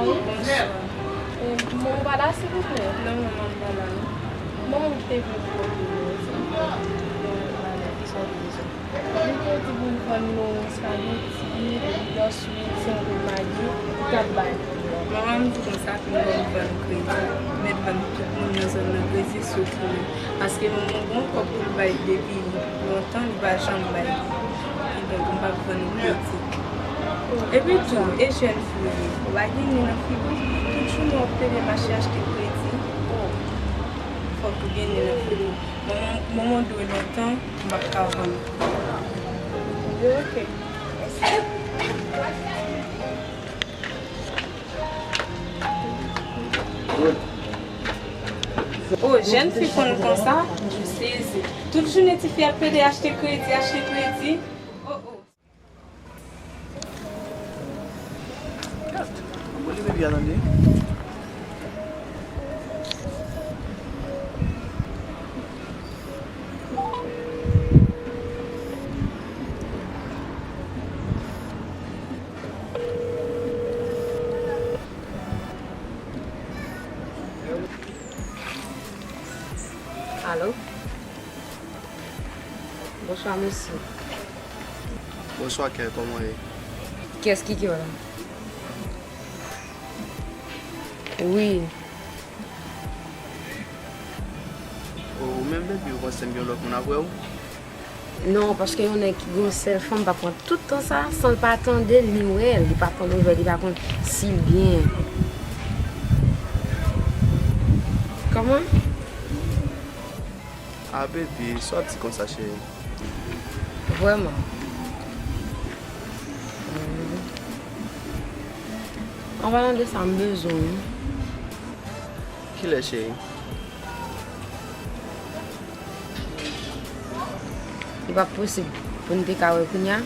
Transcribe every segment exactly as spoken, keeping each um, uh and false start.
Bonswa. E, manman w pa la, silvouplè? Non, manman m pa la, non. Manman m te vle pran pou mwen, silvouplè. Non, manman m pa la. Kisa w bezwen? Li te di pou m vann nou espageti, epi answit, se yon gwo magi, li t ap bay pou mwen. Manman m di konsa pou m vann kredi. Mèt vann tout moun nan zòn nan kredi, sof mwen. Paske manman m gen yon kòb pou l bay depi lontan, li pa janm bay li. Kidonk, m p ap vann li kredi. Epi tou, e jèn fi w ye, ou pa gen nen nan figi w, tout jounen w ap plede mache achte kredi. Oh, fòk ou gen nen nan figi w. Manman, manman dwe lontan, m p ap ka vann. Yo, ok. Mèsi. Oh, jèn fi konn konsa, m sezi. Tout jounen tifi ap plede achte kredi, achte kredi. Oh, oh. Ou li bebe a tande? Alo? Bonswa, mesye. Bonswa, Kè, kòman w ye? Kiyès ki Kè la? Wi. O, ou menm, depi ou panse m gen lòt moun apre w? Non, paske yon nèg ki gen yon sèl fanm pa pran tout tan sa, san l pa tande l, ni wè l, li pa pran nouvèl, li pa konn si l byen. Kòman? A, baby, sa w ap di konsa, cheri? Vrèman. Hmm. An palan de sa, m bezwen w. Kilè, cheri? Li p ap posib pou n te ka wè kounye a?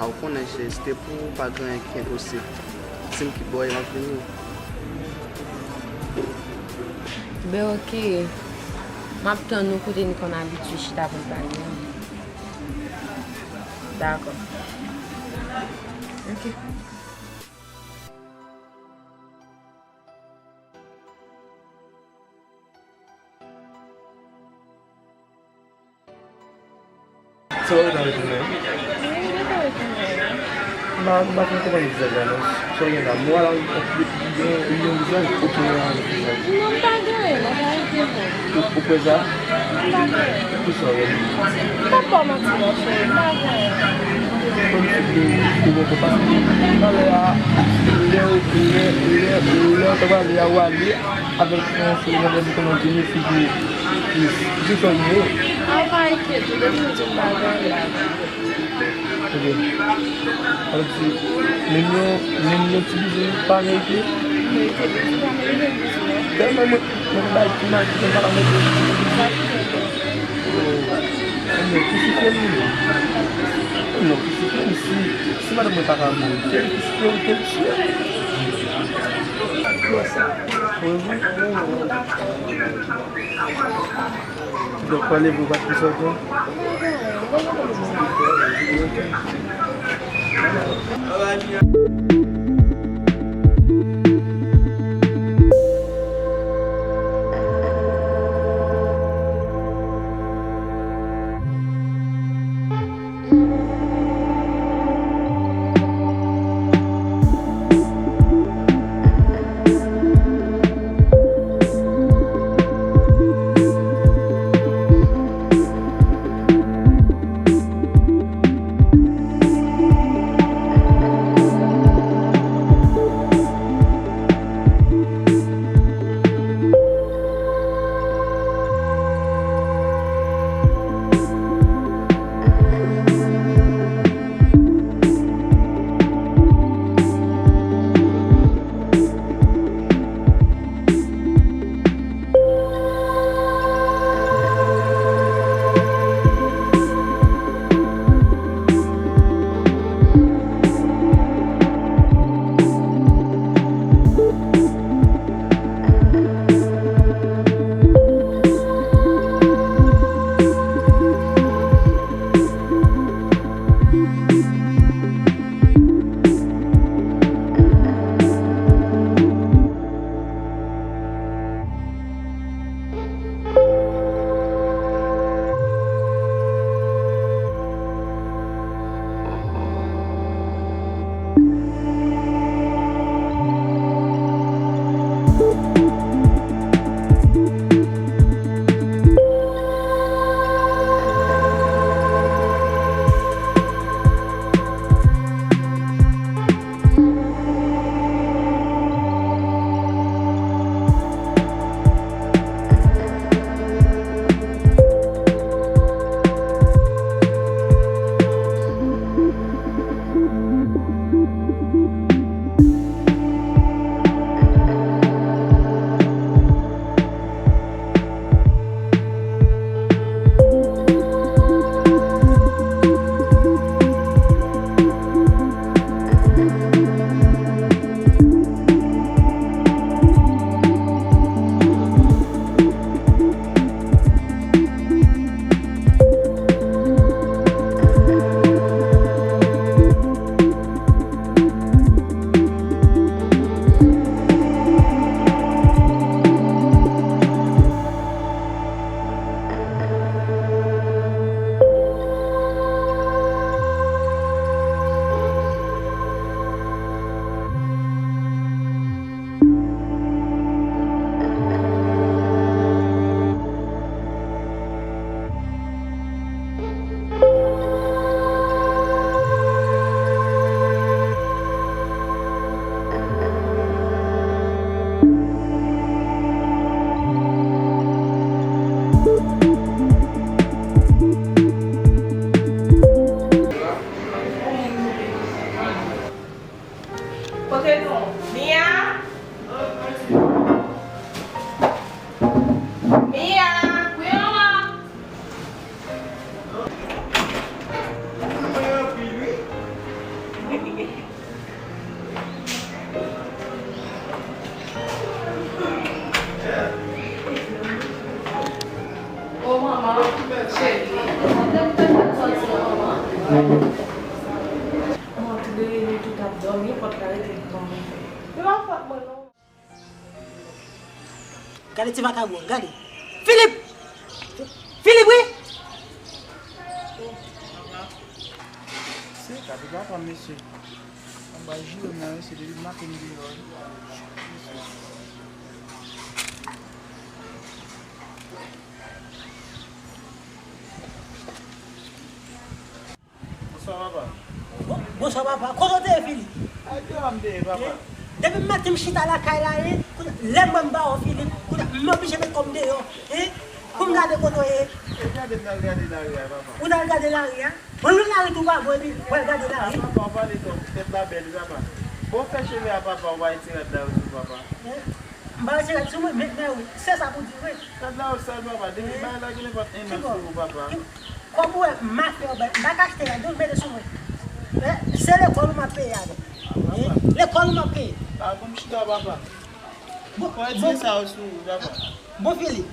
A, ou konnen, cheri, si te pou ou, pa gen anyen ki enposib. Si m kite bò, m ap vini. Ben, ok. M ap tann ou kote n konn abitye chita pou n pale an. Dakò. Ok. Sa w gentan retounen? Wi, m gentan retounen. M pa, m pa fin konprann vizaj la non. Sa w gen la? Mwa la, yon, yon vizaj, oubyen yon vizaj? Non, m pa gen anyen, m pa gen anyen. Ou, ou kwè sa? M pa gen anyen. Kisa w wè? M p ap ba w manti non, cheri, m pa gen anyen. Kòmsi ou, ou gen konpas. Talè a, lè, lè, lè, lè w ta prale a, ou ale avèk yon seri randevou konnen w genyen, figi w tris. Ou se sòl nou ye. A, pa enkyete w, depi m di w m pa gen anyen. Ok. Sa vle di, menm yon, menm yon ti bizou pa merite? Merite bizou, pa merite bizou, non. Tèlman mwen, mwen bay ti mari ki pa ka merite. Sa ki gen. Oh. Ebyen, ki sifre m li menm? Non, ki sifre m si, si madanm mwen pa ka merite l, ki sifre ou te l chè. Wi, wi. Donk, pale pou w pa t pou sòti. Kote nou? Mia? Mia? Wi, manman. O manman, cheri. Antre, nou tout ap dòmi, pòt la rete bon. Se pa fòt mwen non. Gade ti vakabon, gade. Filip! Filip, wi! Se gade papa, mesye. Anba jire mwen, se depi maten m deyò. Bonswa, papa. Bon, bonswa, papa. Kote w te ye, Filip? A, deyò a m te ye, papa. Depi maten m chita lakay la, e, kounye a, lè m wè m ba w, Filip, kounye a, m oblije met kò m deyò, e, pou m gade kote w ye. E gade m t al gade lari a, papa. Ou t al gade lari a? Bon, lari tou pa bon, epi w al gade lari. A, papa, w pale twòp, tèt la bèl, wi, papa. Bon, fè cheve a, papa, w pa retire rad la yo sou, papa. E, m pa retire rad sou mwen, men, men wi, se sa pou di, wi. Rad la yo sal, papa. Depi bagay la gen nenpòt en an sou ou, papa. Kòb ou wè m ap fè yo bay, m pa ka achte la, donk mete sou mwen. E, se lekòl ou m ap peye avè. E, lekòl ou m ap peye. A, bon, m chita, papa. Bon, fò retire sa yo sou ou, papa. Bon, Filip,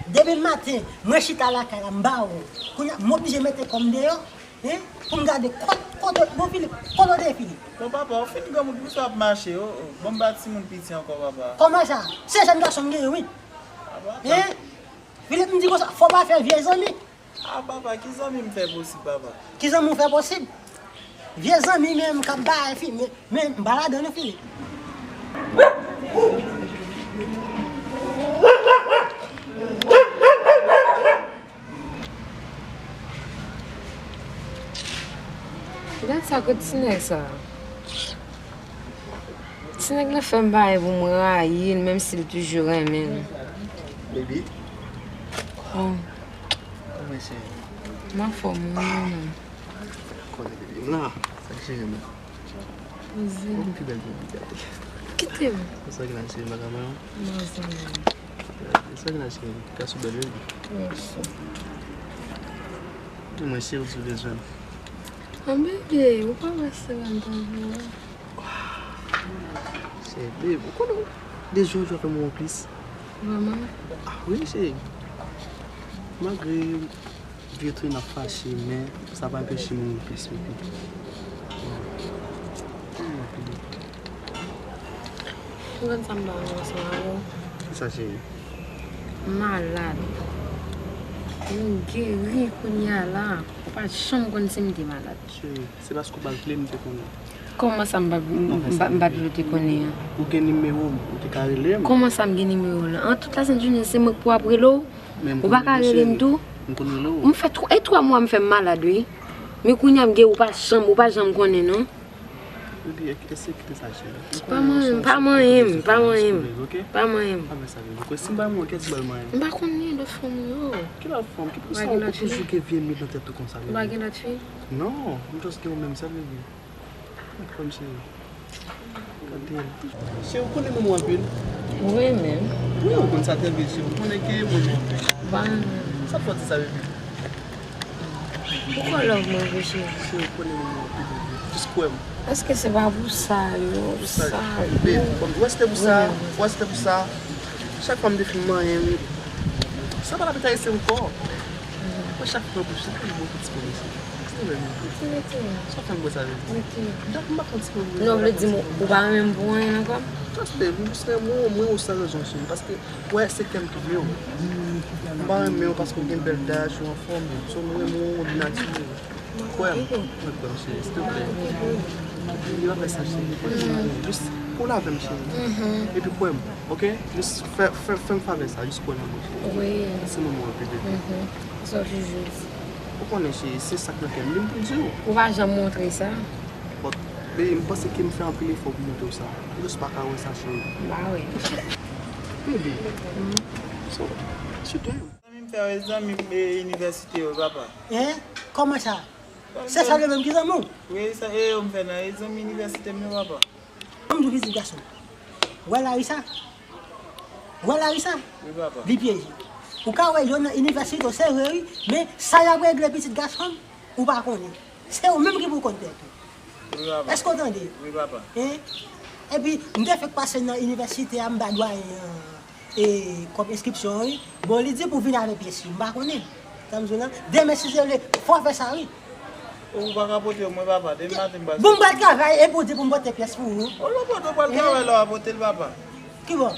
depi maten, mwen chita lakay la, m ba ou. Kounye a, m oblije mete kò m deyò, e, pou m gade kot, kote, bon, Filip, kote w te ye, Filip? Bon, papa, ou fin granmoun, poukisa w ap mache, o, o? Bon, m pa timoun piti ankò, papa. Kòman sa? Se jèn gason m genyen, wi. A, papa. E? Filip, m di konsa, fò w pa fè vye zanmi. A, papa, ki zanmi m fè posib, papa? Ki zanmi w fè posib? Vye zanmi menm k ap bay fi, men, men m pa ladan non, Filip. Gad sa, kot ti nèg sa. Ti nèg la fè m bagay pou m rayi l, menm si l toujou renmen m. Baby. Oh. Kòman cheri? M anfòm, wi, manman. Konnen, baby. M la. Sa k cheri mwen? Poze. Ou pi bèl, baby, gade. Kite m. Sa gen la, cheri, m pa ka pran. Non, zanmi. Sa gen la, cheri, gason bèl, baby. Mèsi. Di mwen, cheri, si w bezwen m. An bebe, ou pa wè se mwen tankou a. Se, babe, ou konnen de jou an jou ap fè m wè w plis. Vrèman? Ah wi, cheri. Malgre vye tou n ap fache, men sa pa anpeche m wè w plis, baby. Ou konn sa m pa renmen ansanm avè w? Kisa, cheri? M malad. M geri kounye a la. Ou pa janm konn si m te malad. Cheri, se paske w pa t vle m te konnen. Kòman sa m pa m pa- m pa- m pa t vle w te konnen an? Ou gen nimewo m, ou te ka rele m. Kòman sa m gen nimewo w lan? An tout lasent jounen se mwen k pou ap rele w? Men m Ou pa konn ka rele m, rele m cheri. Tou? M konn rele w. M fè tw- e twa mwa m fè m malad wi. Men kounye a m geri ou pa janm ou pa janm konnen non. Baby, èske kite sa cheri? Pa manyen m, pa manyen m, pa manyen m. Pa manyen m. Pa fè sa baby. Kwen si m bay manyen, kiyès ki bay manyen? M pa konn li lòt fanm yo. Ki lòt fanm? Ki pou sa ou toujou gen vye mit nan tèt ou konsa baby? Ou pa gen lòt fi? Non, m just gen ou menm sèl baby. Ou konprann cheri? Gade l. Cheri, ou konnen m renmen w anpil. Ou renmen m? Wi, ou konn sa trè byen cheri. Ou konnen ke m renmen w anpil. Ou pa renmen m? Sa fè w di sa baby? Poukò love mwen vre cheri? Cheri ou konnen mwen anpil bebe. Jis kwè m. Èske se pa pou sa yo? Pou sa yo. Bebe, bon, ou wè si te pou sa, ou wè si te pou sa. Chak fwa m te fin manyen m, sa pa t ap enterese m ankò. Mwen chak fwa pou chak fwa m bwè yon ti pwomesi. Sa fè m bwè sa vre. Donk m pa konn ti pwomesi. Non, vle di m ou pa renmen m pou anyen ankò? Just bebe, m jis renmen w, mwen ou san rezon cheri. Paske Wè, se kè m ki vle w. M pa renmen w paske w gen bèl daj, ou anfòm. So, m renmen w de nati. Kwè m, mwen kwè m cheri, silvouplè. Li pa fè sa cheri, kwè m. Jis koule avè m cheri. Epi kwè m, oke? Jis fè, fè, fè m favè sa, jis kwè nan mwen cheri. Se mwen mwen anpil bebe. Sa w te jis. Ou konnen cheri, se sa k nan kè m, li m pou di w. Ou pa janm montre sa. But, baby, m panse ke m fè anpil efò pou montre w sa. Ou jis pa ka wè sa, cheri. M pa wè. Baby. So, sit down. Zanmi m fè w e zanmi m e inivèsite yo, papa. Hein? Kòman sa? Se sa li menm ki zanmi w? Wi, e sa e yo m fè nan e zanmi inivèsite m yo, papa. Ban m di w pitit gason. Ou wè Larisa? Ou wè Larisa? Wi papa. Li pyeje. Ou ka wè yo nan inivèsite w, se vre wi, men sa y ap regle pitit gason m, ou pa konnen. Se ou menm ki pou konn tèt ou. Wi papa. Èske w tande? Wi papa. Hein? Epi, m te fèk pase nan inivèsite a, m ba dwayen an e, kòb enskripsyon an wi. Bon, li di pou vin avè pyès li, m pa konnen. Sa m di w lan, demen si Dye vle, fò w fè sa wi. Ou pa ka pote yo mwen papa, demen maten m pral soti. Bon, m pral travay, epi w di pou m pote pyès pou ou. O lè w pote, w pral travay la w a pote l papa. Kibò?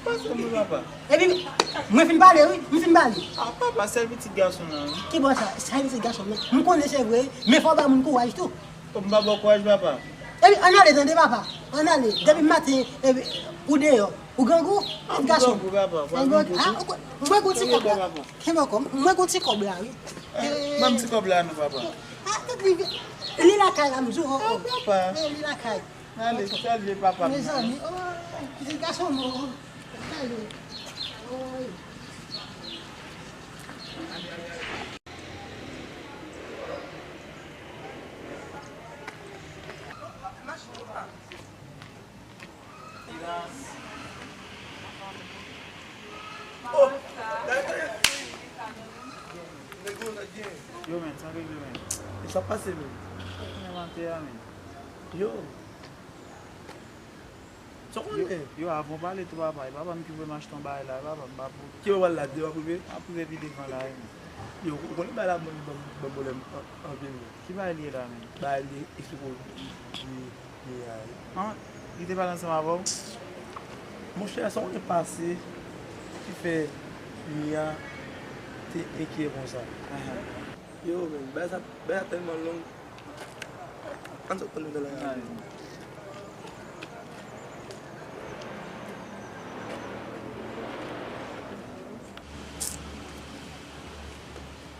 Pase mwen papa. Epi, mwen fin pale wi, m fin pale. A papa, sèl pitit gason nan wi. Kibò sa, sèl pitit gason nan? M konnen se vre, men fò w ba moun kouraj tou. M pa ba w kouraj papa. Epi, ann ale tande papa, ann ale. Depi maten, epi, ou deyò. Ou grangou? Pitit gason. M grangou papa, pa grangou tou. Mwen gon ti kòb la. Kenbe kò m. Mwen gon ti kòb la wi. Ban m ti kòb la non papa. A tèt li, li lakay la m di w. A papa. Li lakay. Ale, salye papa m. Mezanmi, o, pitit gason m o. Ale. Oy. Yo men, sa regle men. E sa pase men. Kòman te a men? Yo. Sa w konnen? Yo, avan w pale tou papa, e papa m ki voye m achte yon bagay la, e papa m pa pou. Ki w pral la, de w ap rive? M ap rive pi devan la wi men. Yo, ou konnen bagay la ban m ban m pwoblèm anpil men. Ki bagay li ye la menm? Bagay li eksplike w li ye a wi. An, li te pale ansanm avè w? Monchè, sa w konnen pase ki fè Mia te enkyè konsa. Yo men, bagay sa, bagay sa tèlman long. Ann sot pran nouvèl la.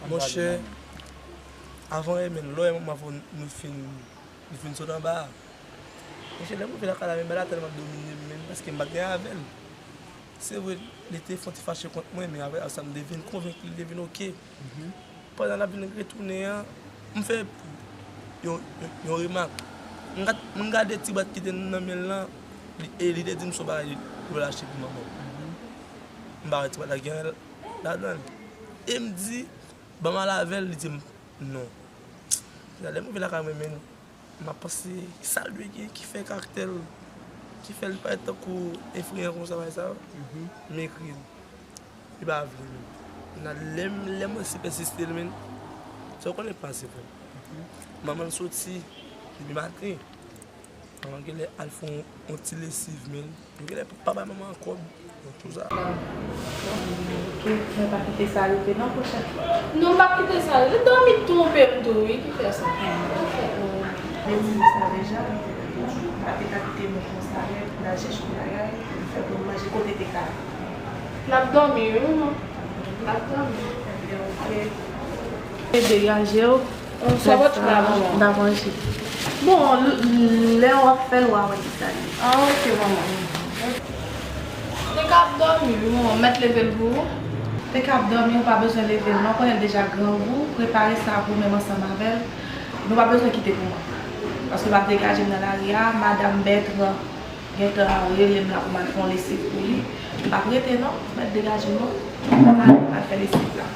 Monchè, avan e menm lè w e manman fò nou fin nou fin sot anba a. Monchè, lè m rive lakay la menm bagay la tèlman domine m menm paske m pa t gen avè l. Se vre, li te fè yon ti fache kont mwen, men apre sa m te vin konvenk li, li te vin oke. Pandan n ap vin retounen an, m fè yon, yon, yon remak. M gad, m gade ti bwat ki te nan men l lan, li, e li te di m se yon bagay li pral achte pou manman m. M pa wè ti bwat la gen anyen ladan l. E m di, ban m al avè l, li di m non. Lè m rive lakay mwen menm, m ap panse sa l dwe gen ki fè karaktè l, ki fè l parèt tankou enfreyan konsa bagay sa yo. M ekri l. Li pa vle menm. Nan lè m, lè m resi pèsiste l menm, sa w konnen k pase frè m. Manman l soti depi maten. Manman genlè al fè yon, yon ti lesiv, men. Genlè pa bay manman an kòb. Bon, tou sa. Ok, mwen pa kite sa rive non, pochèn. Non, m p ap kite sa. Li dòmi twonpe m tou, wi, ki fè sa. Mwen di nou sa deja, m pa te ka kite nou konsa nèt, m al chèche yon bagay pou m fè pou nou manje kote te ka. L ap dòmi, wi, manman. L ap dòmi. Ebyen, ok. Degaje w. Sa pa t la, manman. N a manje. Bon, lè w ap fè l, w a wè ki sa ye. Ah, ok, manman. Te ka ap dòmi, wi, manman. M mèt leve l pou ou. Te ka ap dòmi, ou pa bezwen leve l non, konnen l deja grangou, prepare sa pou menm ansanm avè l. Nou pa bezwen kite pou mwen. Paske m ap degaje m nan lari a, madanm Bètran gentan rele m la pou m al fè yon lesiv pou li. M p ap rete non, m mèt degaje m wi. Al, al fè lesiv la.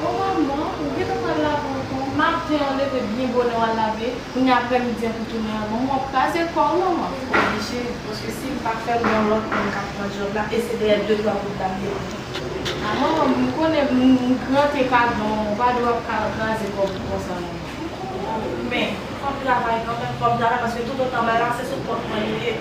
O manman, ou gentan pral lave ankò? Maten an, leve byen bonè w al lave, kounye a aprèmidi an pou tounen ankò. Manman, w ap kraze kò w, manman. Oblije, paske si m pa fè l, gen yon lòt moun k ap pran djòb la, e se dèyè de twa goud la m ye. A manman, m konnen m gran te ka gran, manman, ou pa dwe ap ka kraze kò w konsa, manman. Men, fò m travay kanmenm, fò m travay paske toutotan m la, se sou kont mwen li ye.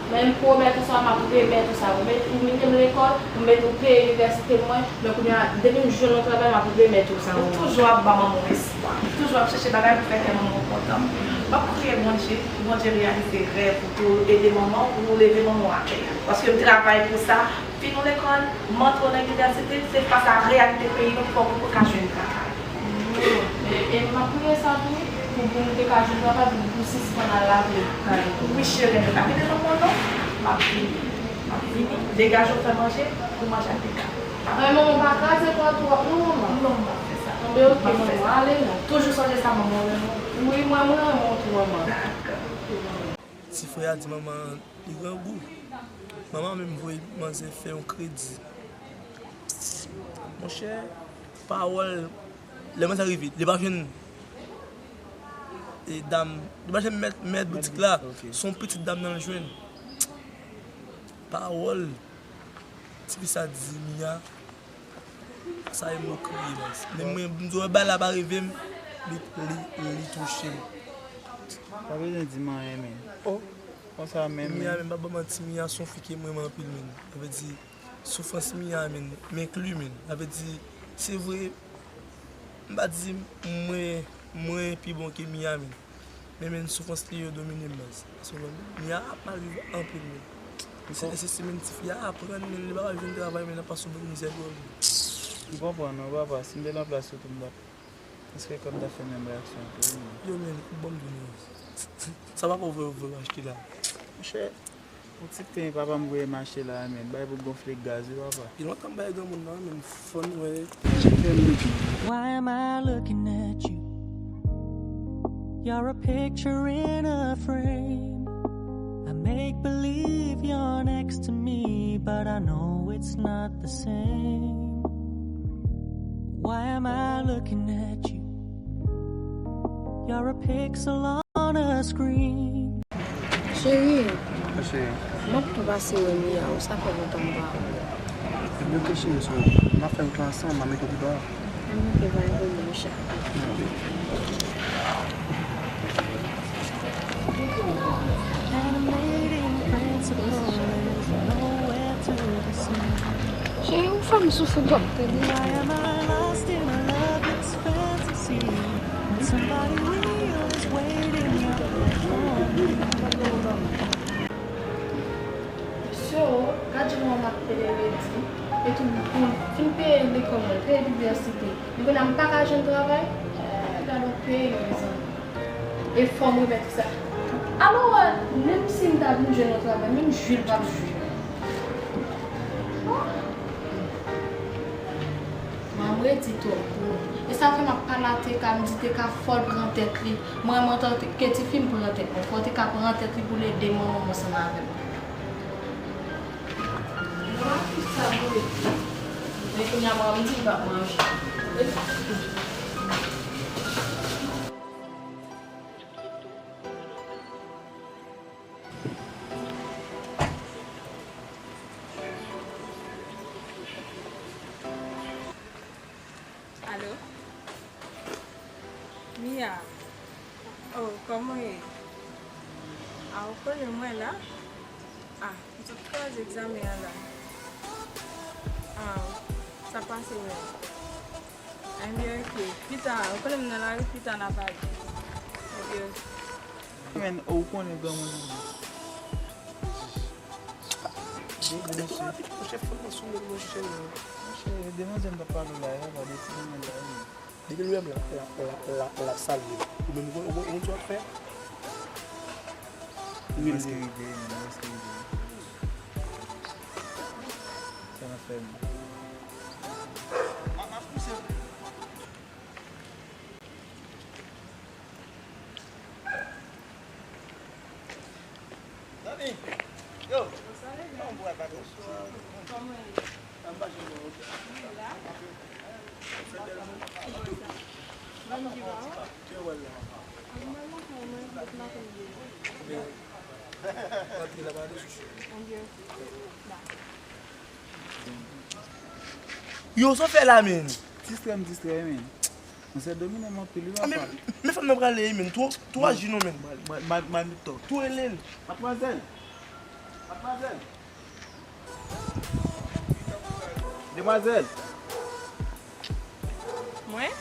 Men m pwomèt ou sa, m ap remèt ou sa. Ou met, ou mete m lekòl, ou met, ou peye inivèsite mwen, men kounye a, depi m jwenn yon travay, m ap remèt ou sa. Ou toujou ap ban manman w espwa. Ou toujou ap chèche bagay pou fè kè manman w kontan. M ap priye Bondye, pou Bondye reyalize rèv ou, pou ede manman w, pou leve manman w atè a. Paske m travay pou sa, fin ou lekòl, m antre w nan inivèsite, se fas a reyalite peyi nou ki fè w poko ka jwenn travay. E, e m ap priye sa tou, pou, pou m te ka jwenn travay, pou, pou sispann al lave kay. Wi cheri, men pa kite manman w non. M ap vini. M ap vini. Degaje w fè manje, pou manje a te ka. Ay, manman, pa kraze kò w twòp non, manman. Non, m p ap fè sa. Anben, ok, manman, ale non. Toujou sonje sa, manman w renmen w. Wi, mwen, mwen renmen w tou, manman. Dakò. Ti frè a di manman li grangou. Manman menm voye manzè fè yon kredi. Monchè, pawòl, lè manzè rive, li pa jwenn e, dam, li pa jwenn mèt, mèt boutik la, se yon pitit dam nan l jwenn. Pawòl, tifi sa di Mia, sa e mo kriye, baz. Men mwen, m di w, bagay la pa rive m, li, li, li touche m. Pa bezwen di m anyen, men. Oh, konsa menm, Mia, men. Men pa ban manti, Mia se yon fi ke m renmen anpil, men. Sa vle di, soufrans Mia, men, m enkli, men. Sa vle di, se vre, m pa di mwen, mwen pi bon ke Mia, men. Men, men, soufrans li yo domine m, baz. Paske Mia ap mal viv anpil, men. Se nesesite, men, tifi a aprann, men, li pa pral jwenn travay, men, l ap pase yon bann mizè dwòl, men. M konprann ou, papa. Si m te nan plas ou tou, m t ap, èske kòm m t ap fè menm reyaksyon an tou, wi, men. Yo, men, bon, m di nou, sa pa pou vre, vre m achte la. Monchè, yon ti pen papa m voye m achte la, men, bay pou gonfle gaz, wi, papa. Gen lontan m bay granmoun nan, men, fò n wè. Why am I looking at you? You're a picture in a frame. I make believe you're next to me, but I know it's not the same. Why am I looking at you? You're a pixel on a screen. Cheri, Mon cheri, m ap tou pase wè Mia, ou sa fè lontan m pa wè w. Ebyen, ok, cheri, so, n ap fè wout la ansanm, m a mete w pi ba. Ann, ok, pa gen pwoblèm, chat. Animating principle is nowhere to be seen. Cheri, ou fè m soufri twòp tande. Why am I lost in a loveless fantasy when somebody real is waiting out there for me? So, gad jan manman m ap pede redi. Epi m fin peye lekòl mwen, peye inivèsite. Men kounye a m pa ka jwenn travay. Eh, gad yon peyi, mezanmi. E fò m remèt sa. Alò, menm si m ta vin jwenn yon travay, menm jwi l p ap jwi. Manman m redi twòp pou ou. E sa fè m ap pale a Teka, m di Teka fò l pran tèt li. Mwen, mwen, antanke tifi, m pran tèt mwen. Fò Teka pran tèt li pou l ede manman m ansanm avè m. Mwen, tout sa boule. Men kounye a, mwen, m di l p ap manje. Alo? Mia? Oh, kòman w ye? A, ou konnen mwen la. A, m sot kraze egzamen an la. A, sa pase menm. Anbyen, ok. Pita, ou konnen m nan lari, pita n a pale. Ok. Men, ou konnen granmoun nan. Gade pou rapid, monchè, fò n sou men, monchè. Monchè, demwazèl m t ap pale w la, e pa de ti granmoun la, wi. Depi l wè m, l ap, l ap, l ap, l ap, l ap salye m. Ou menm, ou konn, ou konn, ou konn sa w ap fè? Wi, mwen rive, mwen rive. Sa n ap fè menm? Zanmi, yo, kòman bwè pa tou? Kòman ye? Anba je mwen, ok. Wi, la. Sandal mwen. Mwen di ba ou. Ke wè la. Mwen la, mwen, mwen pa konn de. Men, pa tou la, pa de sousi. Anbyen, ok. Ba. Yo, sa w fè la, men? Distrè m distrè, men. Mwen se domine m anpil, wi, papa. Men fanm nan prale, men. Tou, tou aji non, men. Madmwazèl. Madmwazèl. Madmwazèl. Demwazèl. Mwen?